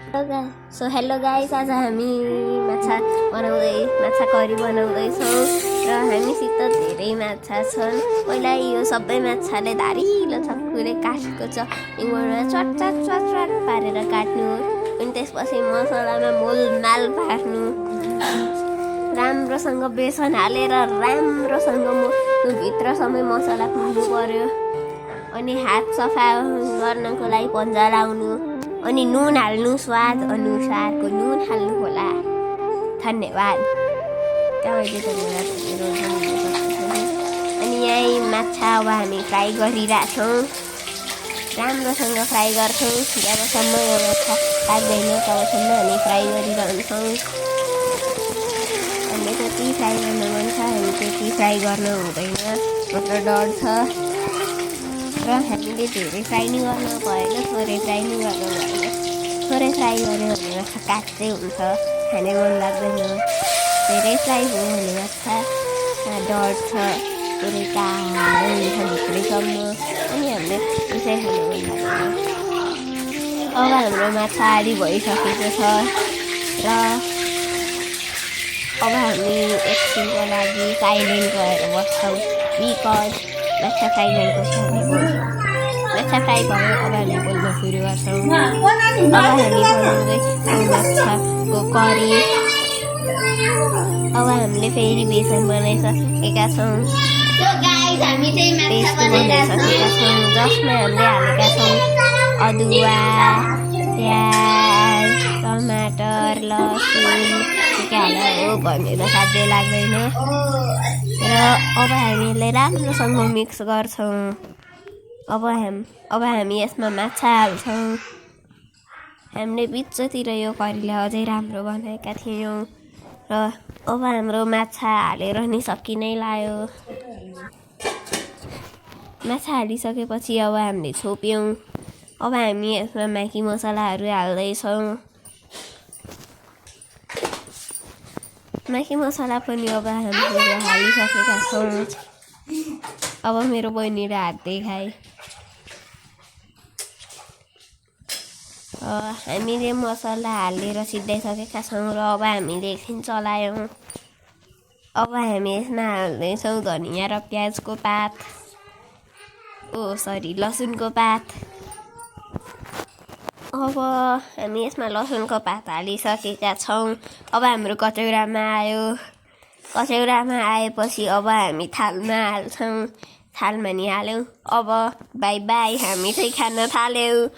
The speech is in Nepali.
हेलो गाइस, आज हामी माछा करी बनाउँदैछौँ र हामीसित धेरै माछा छन्। पहिला यो सबै माछाले धारिलो छक्कुले काटेको छ इङमा चट चट चट चट पारेर काट्नु, अनि त्यसपछि मसलामा मोलमाल पार्नु, राम्रोसँग बेसन हालेर राम्रोसँग भित्रसम्मै मसला पुग्नु पर्यो। अनि हात सफा गर्नको लागि पन्जा लाउनु, अनि नुन हाल्नु, स्वाद अनुसारको नुन हाल्नु होला। धन्यवाद। अनि यही माछा अब हामी फ्राई गरिरहेछौँ, राम्रोसँग फ्राई गर्छौँ। जबसम्म यो माछा पाक्दैन तबसम्म हामी फ्राई गरिरहन्छौँ। हामीले जति फ्राई गर्न मन छ हामी त्यति फ्राई गर्न हुँदैन, मात्र डर छ। र हामीले धेरै फ्राई नै गर्नु भएन, थोरै फ्राई नै गर्नु भएन। थोरै फ्राई गऱ्यो भने माछा काट्दै हुन्छ, खाने मन लाग्दैन। धेरै फ्राई भयो भने माछा डर छ, पुरै कालो हुन्छ भित्रैसम्म, अनि हामीले त्यसै खानु मन लाग्दैन। अब हाम्रो माछा आधी भइसकेको छ र अब हामी एकछिनको लागि साइलेन्ट भएर बस्छौँ, बिकज माछा फ्राई गरेपछि हामी बोल्छौँ। माछा फ्राई भयो, अब हामी बोल्न सुरु गर्छौँ। अब हामी बनाउँदैछौँ माछाको करी। अब हामीले फेरि बेसन बनाइसकेका छौँ, पेस्ट बनाइसकेका छौँ, जसमा हामीले हालेका छौँ अदुवा, प्याज, टमाटर, लसुन के हाल्दा हो भनेर साध्यै लाग्दैन। र अब हामीले राम्रोसँग मिक्स गर्छौँ। अब हामी यसमा माछा हाल्छौँ। हामीले बिचतिर यो करीलाई अझै राम्रो बनाएका थियौँ र अब हाम्रो माछा हालेर नि सकि नै लाग्यो। माछा हालिसकेपछि अब हामीले छोप्यौँ। अब हामी यसमा म्यागी मसलाहरू हाल्दैछौँ। म्यागी मसला पनि अब हामीले हालिसकेका छौँ। अब मेरो बहिनीले हात देखाए। हामीले मसला हालेर सिद्धाइसकेका छौँ र अब हामीले एकछिन चलायौँ। अब हामी यसमा हाल्दैछौँ धनिया र प्याजको पात, लसुनको पात। अब हामी यसमा लसुनको पात हालिसकेका छौँ। अब हाम्रो कचौरामा आयो। कचौरामा आएपछि अब हामी थालमा हाल्छौँ। थालमा नि हाल्यौँ। अब बाई बाई, हामी चाहिँ खान थाल्यौँ।